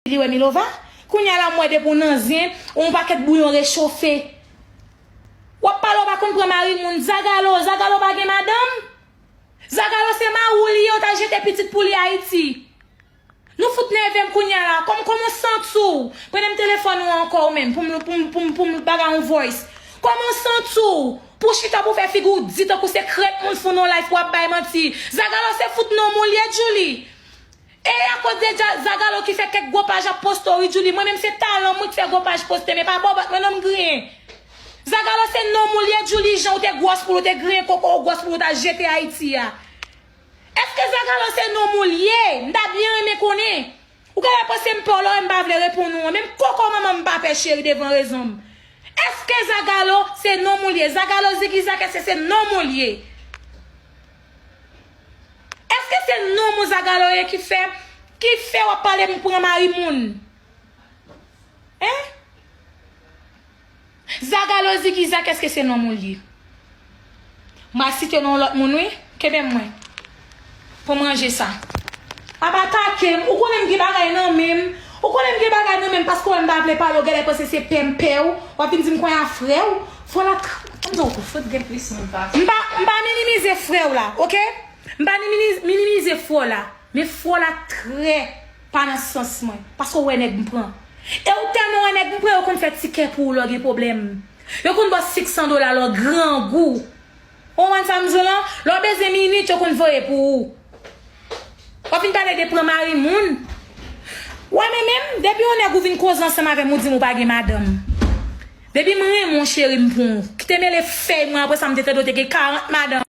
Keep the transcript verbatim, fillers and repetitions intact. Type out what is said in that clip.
li wè Milova. Kounye a la, m wè depi w nan zen, yon pakèt bouyon rechofe. W ap pale, w pa konn pran mari moun. Zagalo, Zagalo pa gen madanm? Zagalo se mari w li ye, w t al jete pitit pou li Ayiti. Nou fout nève m kounye a la. Kòm, kòman w santi w? Prene m telefòn ou ankò ou menm, pou m, pou m, pou m, pou m bagay yon voice. Kòman w santi w? Pou w chita pou w fè figi w di tankou se krèt moun foun yon live pou w ap bay manti. Zagalo se fout nonm ou li ye, Djouly. E akoz de Dja-, Zagalo ki fè kèk gwo paj ap poste w, wi, Djouly. Mwen menm se talan mwen ki fè gwo paj poste, men pa bòbòt mwen non m griyen. Zagalo se nonm ou li ye, Djouly, jan w te gwòs pou w te griyen koko w gwòs pou w ta jete Ayiti a. Èske Zagalo se nonm ou li ye? M ta byen renmen konnen. Ou genlè panse m pè w lè w wè m pa vle reponn ou an. Menm koko manman m pa pè cheri devan rezon m. Èske Zagalo se nonm ou li ye? Zagalo Zigizak, èske se nonm ou li ye? Èske se nonm ou Zagalo ye ki fè, ki fè w ap pale m pran mari moun? Hein? Zagalo Zigizak, èske se nonm ou li ye? M a site non lòt moun, wi. Kenbe m mwen. Pou m ranje sa. Ap atake m. Ou konnen m gen bagay nan men m. Ou konnen m gen bagay nan men m paske w wè m pa vle pale, w genlè panse se pè m pè w. W ap vin di m kounye a frè w. Fò la tr-, ann di w. Fout gen plis moun pa. M pa, m pa minimize frè w la, oke? M pa minimize, minimize frè w la. Men frè w la trè pa nan sans mwen. Paske w wè nèg m pran. E w tèlman wè nèg m pran, yo konn fè ti kè pou ou lè w gen pwoblèm. Yo konn ba w senk san dola lè w grangou. Ou konprann sa m di w lan? Lè w bezwen minit, yo konn voye pou ou. W ap vin pale de pran mari moun. W a men menm, depi yon nèg ou vin koze ansanm avè m, ou di m ou pa gen madanm. Depi m renmen w, cheri, m pran w. Kite mele fèy mwen, apre sa m te tande w te gen karant madanm.